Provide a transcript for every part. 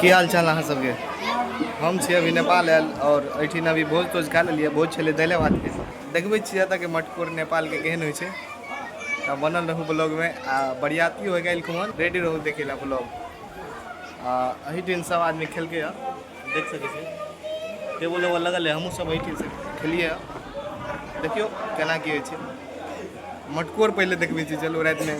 की हाल चाल अहाँ सबके। हम छी अभी नेपाल आयल और एहिठिन अभी भोज तोज खा लेलियै। भोज छलै दालि भातके। देखबै छियै एतऽके मटकोर नेपालके केहन होइ छै। तऽ बनल रहू ब्लॉगमे। आ बरियाती होइ गेल कुमन, रेडी रहू देखै लए ब्लॉग। आ एहिठिन सब आदमी खेलकै हँ, देख सकै छियै टेबुल उबुल लगल है। हमहूँ सब एहिठिन से खेलियै हँ। देखियौ केना की होइ छै मटकोर। पहिले देखबै छी, चलू रातिमे।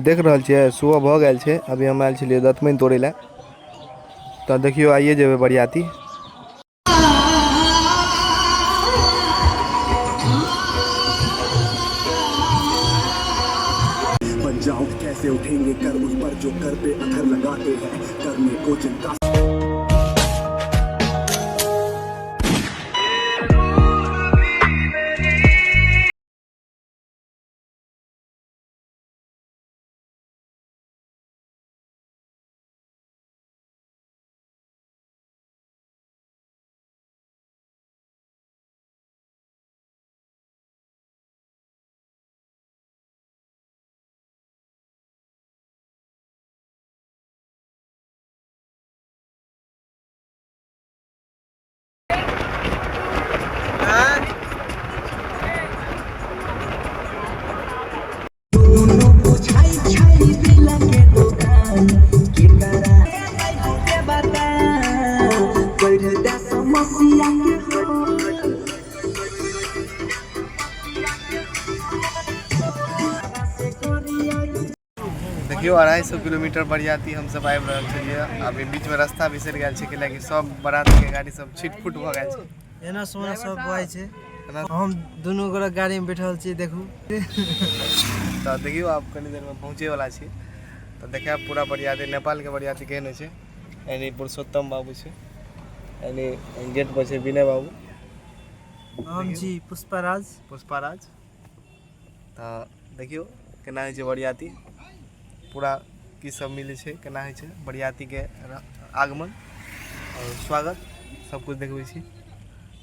देख रहल छियै सुबह भऽ गेल छै। अभी हम आयल छलियै दतमनि तोड़ै लए, तऽ देखियौ आइए जेबै बरियाती। जाओ कैसे उठेंगे कर उस पर जो कर पे अथर लगाते हैं करने को जिनका। देखियौ 250 किलोमीटर बरियाती हमसब आबि रहल छलियै। अभी बीचमे रास्ता बिसरि गेल छै, कैलाकि सब बरातीके गाड़ी सब छिट फुट भऽ गेल छै। एना सोना सब बहै छै। हम दुनू गोरा गाड़ी में बैठल छी, देखू। तऽ देखियौ आब कनी देरमे पहुँचैवला छी, तऽ देखायब पूरा बरियाती, नेपालके बरियाती केहन होइ छै। एनी पुरुषोत्तम बाबू छै, एनी गेट पर छै विनय बाबू। हम छी पुष्पाराज। पुष्पाराज। तऽ देखियौ केना होइ छै बरियाती, पूरा की सब मिलै छै, केना होइ छै बरियातीके आगमन आओर स्वागत, सब कुछ देखबै छी।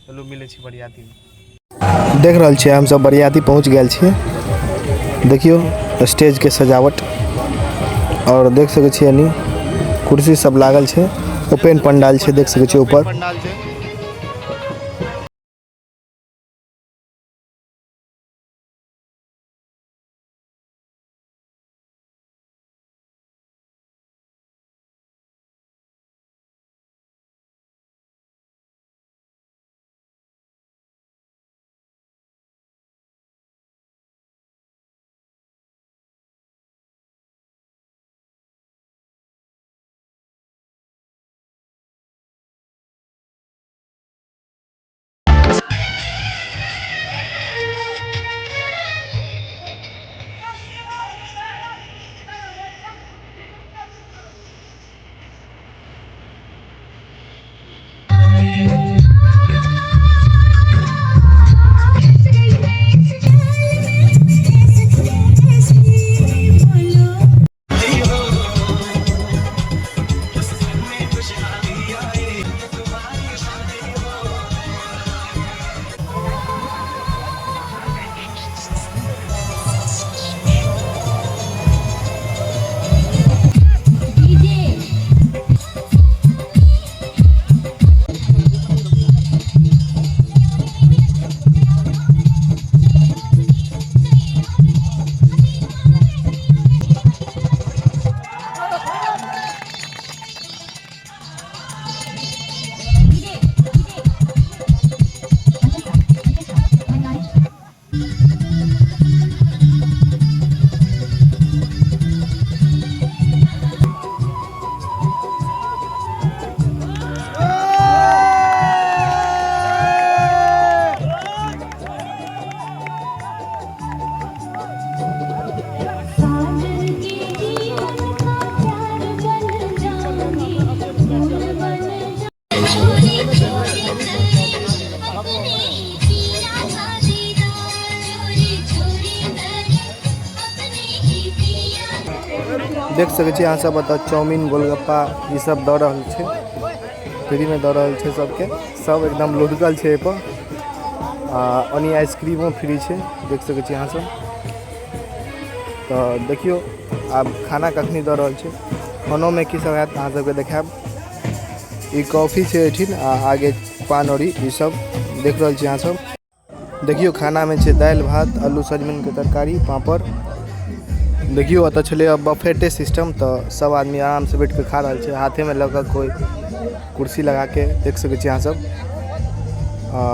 चलू मिलै छी बरियातीमे। देख रहल छियै हमसब बरियाती पहुँच गेल छियै। देखियौ स्टेजके सजावट आओर देख सकै छियै एनी कुर्सी सब लागल छै, ओपन पंडाल छै, देख सकै छियै ऊपर पंडाल छै। देख सकै छी अहाँ सब एतऽ चाउमीन गोलगप्पा ई सब दऽ रहल छै, फ्रीमे दऽ रहल छै सबके। सब एकदम लुधकल छै एहिपर। आ ओनी आइसक्रीमो फ्री छै, देख सकै छी अहाँ सब। तऽ देखियौ आब खाना कखनी दऽ रहल छै, खानोमे की सब हैत अहाँ सबके देखायब। ई कॉफी छै एहिठिन आ आगे पान औरी ई सब देख रहल छी अहाँ सब। देखियौ खानामे छै दालि भात आलू सजमनिके तरकारी पापड़। देखियौ एतऽ छलै बफेटे सिस्टम, तऽ सब आदमी आरामसँ बैठ कऽ खा रहल छै, हाथेमे लऽ कऽ कोइ कुर्सी लगाके, देख सकै छी अहाँ सब। आ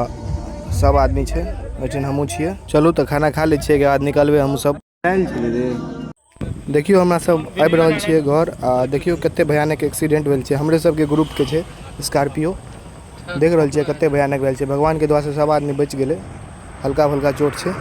सब आदमी छै एहिठिन, हमहूँ छियै। चलू तऽ खाना खा लै छियै, एहिके बाद निकलबै हमहूँ सब। देखियौ हमरा सब आबि रहल छियै घर आ देखियौ कते भयानक एक्सीडेंट भेल छै। हमरे सबके ग्रुपके छै स्कॉर्पियो, देख रहल छियै कते भयानक भेल छै। भगवानके दुआसँ सब आदमी बचि गेलै, हल्का फुल्का चोट छै।